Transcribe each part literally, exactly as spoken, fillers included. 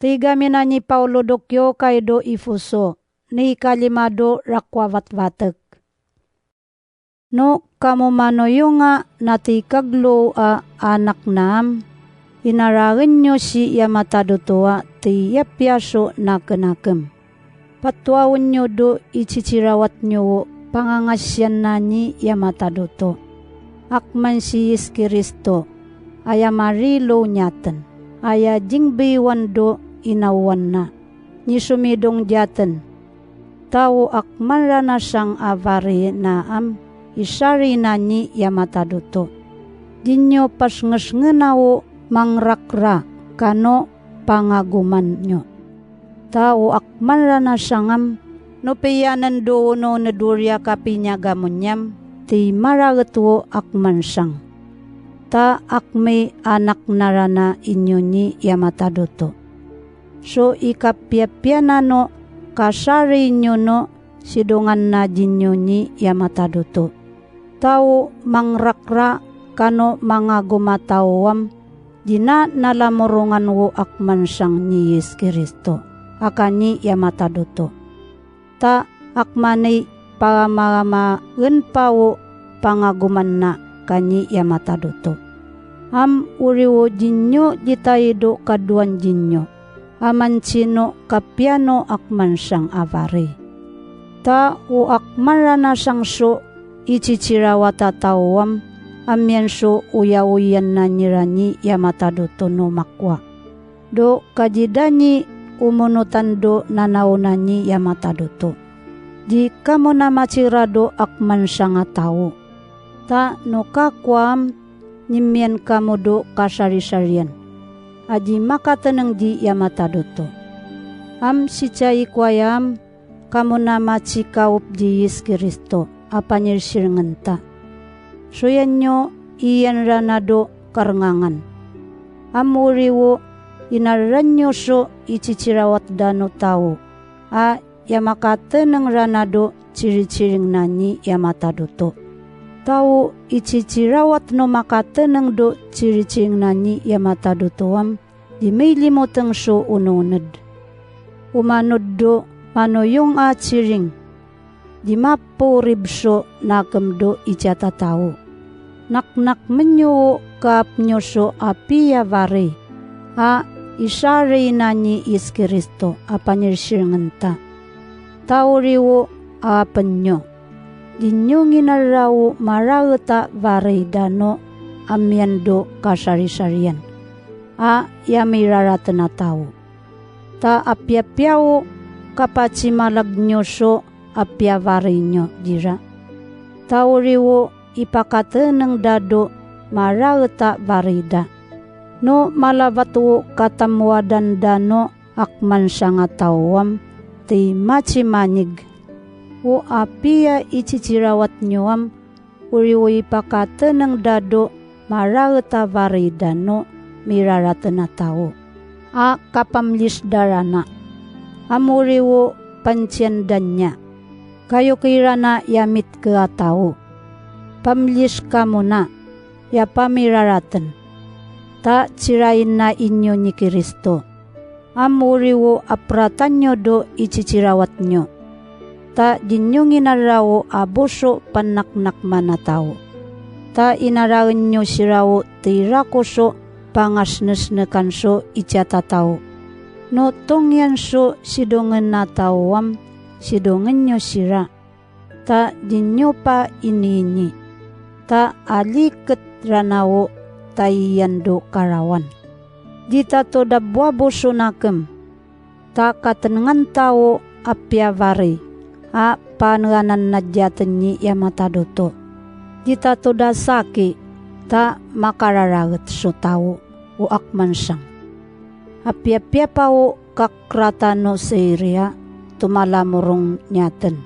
Teikamina ni Bauro do kiokai do Ifuso, n ikalima do rakoa vatvatek. Nao kam manoiunga n te kairua ae a nako n am, i naraanio ti Iamatarotoa te iabiaso nakenakem. Bwa tuaunio do ititirawatnio ao bangangatian Nei Iamataroto, akman Iesu Kristo, ae a mari irou n aten, ae a ringbeiwan do inawanna, ni tumidong n aten. Tao akman rana tiang a ware n am, i tari Nei Iamataroto. Rinio bwa tingitingina ao mwangarakara, kanoan bwangagomanio. Tao akman rana tiangam, n obeanen do ononed uria kabinga kamuniam, te imwarait ao akman tiang. Ta akmai a nako n arana inio Nei Iamataroto. Tao i kabeabeanano, katare inio nao, ti donganna rinio Nei Iamataroto. Tao mwangarakara, kanoan bwangagoma taoam, rinanara morongan ao akman tiang Iesu Kristo, akanne Iamataroto. Ta akmanai bwaramwarama ngkami ao bwangagomanna, akanne Iamataroto. Am uri ao rinio ritai do karuan rinio, a mwantinano kabeano akman tiang a ware. Tao akman rana tiang tao ititirawata taoam, amian tao uiauian nanira Nei Iamataroto n omakwa. Do karirani umonotan do nanaona Nei Iamataroto. Ri kam na matira do akman tiang tao. Ta nokakwa am, ni mian kam do kataritarian. Adi makateneng ri Iamataroto. Am titiraki ae am, kam na mati kaob ri Iesu Kristo, a bane n tiritiringta. Tao anio ian rana do karingangan. Am uri ao i naranio tao ititirawat rano tao. A ia makateneng rana do tiritiring Nei Iamataroto. Tao ititirawat n makateneng do tiritiring Nei Iamataroto am, ri mai rimoten tao ononed. Umanod do manoiunga tiring, ri mabo ribso nakem do itiata tao. Naknakmenio ao kaabnio tao a bia ware. A i tari Nei Iesu Kristo, a bane n tiritiringta. Tao uri ao abenio. Rinionginara ao mwarata ware rano, amian do kataritarian. A ia miraratena tao. Ta abeabea ao kabatimaraknio tao a bia wareinio rira. Tao uri ao i bwakateneng ra do mwarata ware ra. N marawa tao katamoaran rano akman tiang tao am, te mati mwanik. Ao a bia ititirawatnio am, uri ao i bwakateneng ra do mwarata ware rano, miraratena tao. A kabamwiti rarana. Am uri ao bwantian rania. Kaioki rana ia mitikea tao. Bamwiti kamuna, ia bwa miraraten. Ta tiraina inio ni Kristo. Am uri ao a buratanio do ititirawatnio. Ta rinionginara ao a bo tao bannaknakmana tao. Ta i naranio tirawa ao te irako tao bwa ngatinetine kan tao itiata tao. N tongian tao tironginna tao am, tironginio tira. Ta rinio bwa inini. Ta a riket rana ao taian do karawan. Ri tatorabuabu tao nakem. Ta katenengan tao a bia ware. A bwa n anan n aia ten Nei Iamataroto. Ri tatoratiaki, ta mwakararaket tao tao, ao akman tiang. Abeabea bwa ao kakrata n tairia, te mwaramorong n aia ten.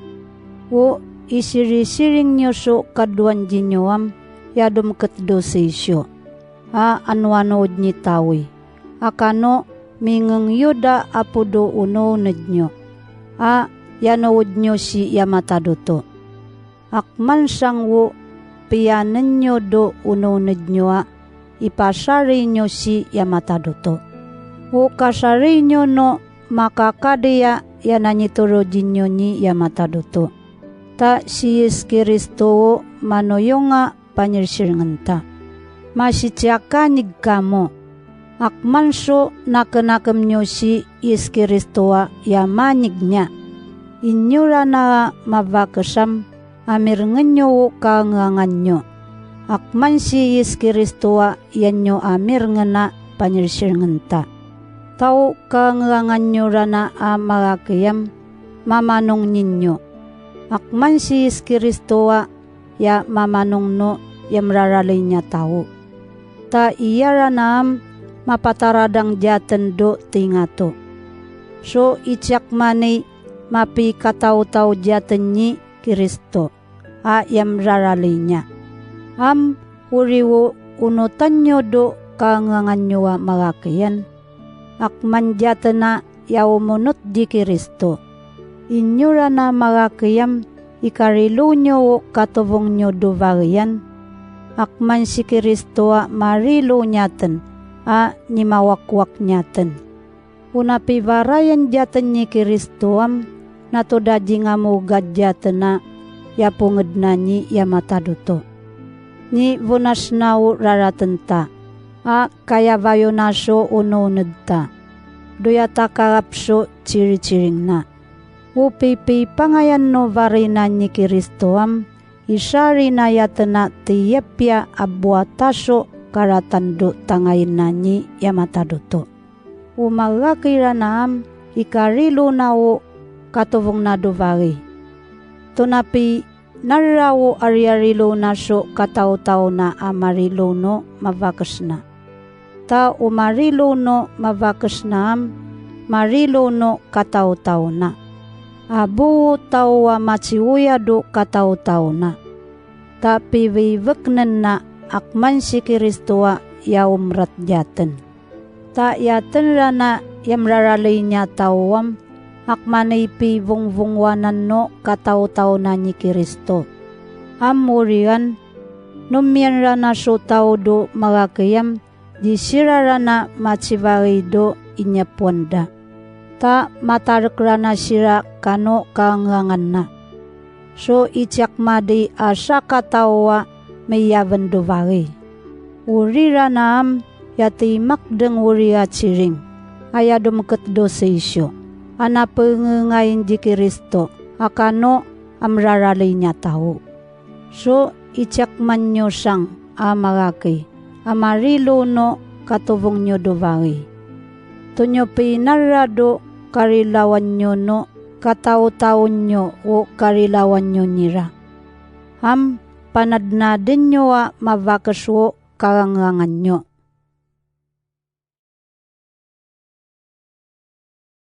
Ao i tiritiringnio tao karuan rinio am, ia romwket do tiaio. A anoanoud ni tawi. A kano, mingingioda a bo do ononednio. A ia noudnio ti Iamataroto. Akman tiang ao bia anenio do ononednio a, i bwa tareinio ti Iamataroto. O katareinio nao ma kakaria i anan Itorotinio n Iamataroto. Ta ti Iesu Kristo o manoionga bwa n iritirnganta. Ma ti tiakanigi kamo. Akman so nakenakem n oti Iesu Kristo ae e a mwaningnia, inyorana ma waakesam, a miringenio o kaangangannio. Akman ti Iesu Kristo ae e anio a miringena bwa n iritirnganta. Tao kaanganganniorana a marakeam, mamanong ninio. Akman ti Iesu Kristo ae e a mamanong nao i am raraleinia tao. Ta i arana am ma bwa tararang iaten ro te ingato. So i tiakmanei ma bwi katautau iaten Kristo ae i am raraleinia. Am uri o unotannio ro kaangangannio ae marakean. Akman iatena ae e a umonoti Kristo. Inyorana marakeam i karironio o katobongnio ro warean. Akman ti Kristo ae mariro n iaten, ae ni mawakwak n iaten. Unabwi waraean iaten Kristo am, natoratinga moka iatena, e a bongedna n Iamataroto. Ni wonatna o raratenta, a kaeawaio naso onoonenta. Roiata karabwa so tiritiringna. O bibibwangaia nao wareina Kristo am, i taari n iatena te iabia abua taso karatan ro tangaina n Iamataroto. O marakeirana am, i karirona o katobongna ro warei. Tonabwi n ara o ariariro naso katautauna a mariro nao ma waakesna. Ta o mariro nao ma waakesna am, mariro nao katautauna. A boo tao ae matiuia ro katautauna. Ta bibibweknenna akman ti Kristo ae e a umrat iaten. Ta iaten rana i am raraleinia tao am, akman bwi wongwongwanan nao katautauna Kristo. Am urian, n omian rana so tao ro marakeam, di tira rana ma tiwarei ro i niabuanra. Ta ma tarekerana tira kanoan kaanganganna. So i tiakmarei a tiaka tao ae meiawen ro warei. Urirana am, e a teimwaaka reng uria tiring. Aia romweke te roteitio. A na bwengengai n Kristo, akanoan am raraleinia tao. So i tiakmannio tiang, a marakei, a mariro nao katobongnio ro warei. Tonio bwi n ara ro kariraoannio nao katautaunnio o kariraoannio n ira. Am bwanarinarinio ae ma waakes o karangangannio.